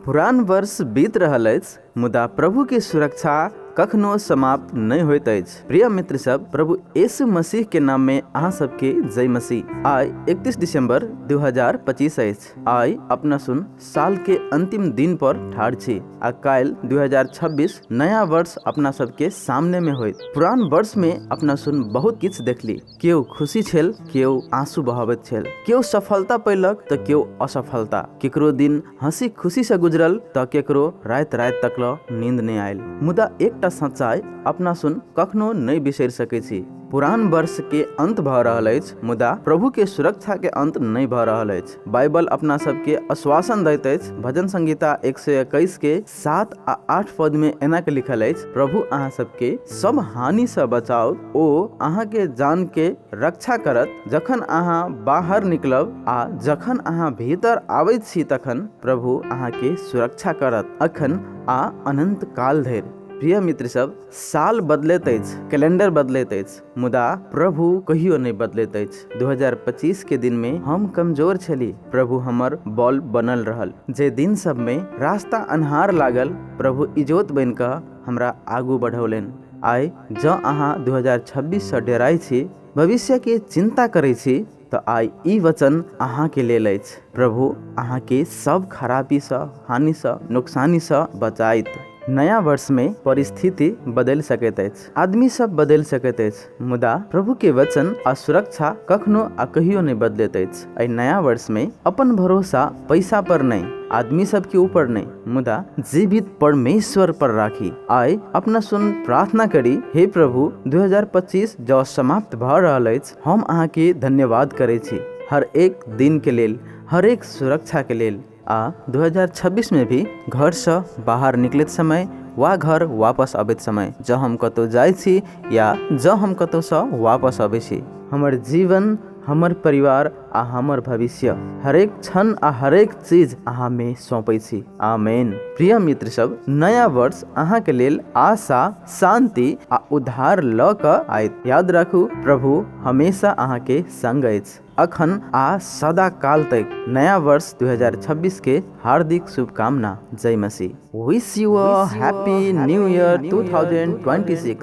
पुरान वर्ष बीत रहल अछि, मुदा प्रभु के सुरक्षा कखनो समाप्त नहि होइत अछि। प्रिय मित्र सब, प्रभु यीशु मसीह के नाम में अहाँ सबके जय मसीह। आइ 31 दिसंबर 2025 अछि। आइ अपना सुन साल के अंतिम दिन पर ठाढ़ छी आ काल्हि 2026 नया वर्ष अपना सबके सामने में होइत। पुरान वर्ष में अपना सुन बहुत किछु देखली। केओ खुशी छल, केओ आंसू बहाबैत छल, केओ सफलता पैलक तऽ केओ असफलता। केकरो दिन हंसी खुशी से गुजरल तऽ केकरो राति राति तक ल नींद नहि आयल। मुदा एकटा सच्चाइ अपना सुन कखनो नहि बिसरि सकै छी। पुरान वर्ष के अंत भऽ रहल अछि, मुदा प्रभु के सुरक्षा के अंत नहि भऽ रहल अछि। बाइबल अपना सबके आश्वासन दैत अछि। भजन संहिता 121 के 7 आ 8 पद में एना के लिखल अछि, प्रभु अहाँ सबके सब हानि से बचाओत, ओ अहाँ के जान के रक्षा करत। जखन अहाँ बाहर निकलब आ जखन अहाँ भीतर आबैत छी तखन प्रभु अहाँ के सुरक्षा करत, अखन आ अनंत काल धरि। प्रिय मित्र सब, साल बदलैत अछि, कैलेंडर बदलैत अछि, मुदा प्रभु कहियो नहि बदलैत अछि। 2025 के दिन में हम कमजोर छली, प्रभु हमर बल बनल रहल। जे दिन सब में रास्ता अन्हार लागल, प्रभु इजोत बनि कऽ हमरा आगू बढ़ौलनि। आइ जँ अहाँ 2026 सँ डेराइ छी, भविष्य के चिंता करै छी, तऽ आइ ई वचन अहाँके लेल अछि। प्रभु अहाँके सब खराबीसँ, हानिसँ, नुकसानीसँ बचाइत। नया वर्षमे परिस्थिति बदलि सकैत अछि, आदमी सब बदलि सकैत अछि, मुदा प्रभुके वचन आ सुरक्षा कखनो आ कहियो नहि बदलैत अछि। एहि नया वर्षमे अपन भरोसा पैसा पर नहि, आदमी सबके ऊपर नहि, मुदा जीवित परमेश्वर पर राखी। आइ अपना सुन प्रार्थना करी, हे प्रभु, 2025 जँ समाप्त भऽ रहल अछि, हम अहाँके धन्यवाद करै छी हर एक दिनके लेल, हर एक सुरक्षाके लेल। आ 2026 में भी घरसँ बाहर निकलैत समय वा घर वापस अबैत समय, जँ हम कतहु जाइ छी या जँ हम कतहुसँ वापस अबै छी, हमर जीवन, हमर परिवार आ हमर भविष्य, हरेक क्षण आ हरेक चीज अहाँमे सौंपै छी। आमेन। प्रिय मित्र सब, नया वर्ष अहाँके लेल आशा, शान्ति आ उद्धार लऽ कऽ आयत। याद राखू, प्रभु हमेशा अहाँके संग अछि, अखन आ सदा काल तक। नया वर्ष 2026 के हार्दिक शुभकामना। जय मसीह। Wish you a happy new year 2026।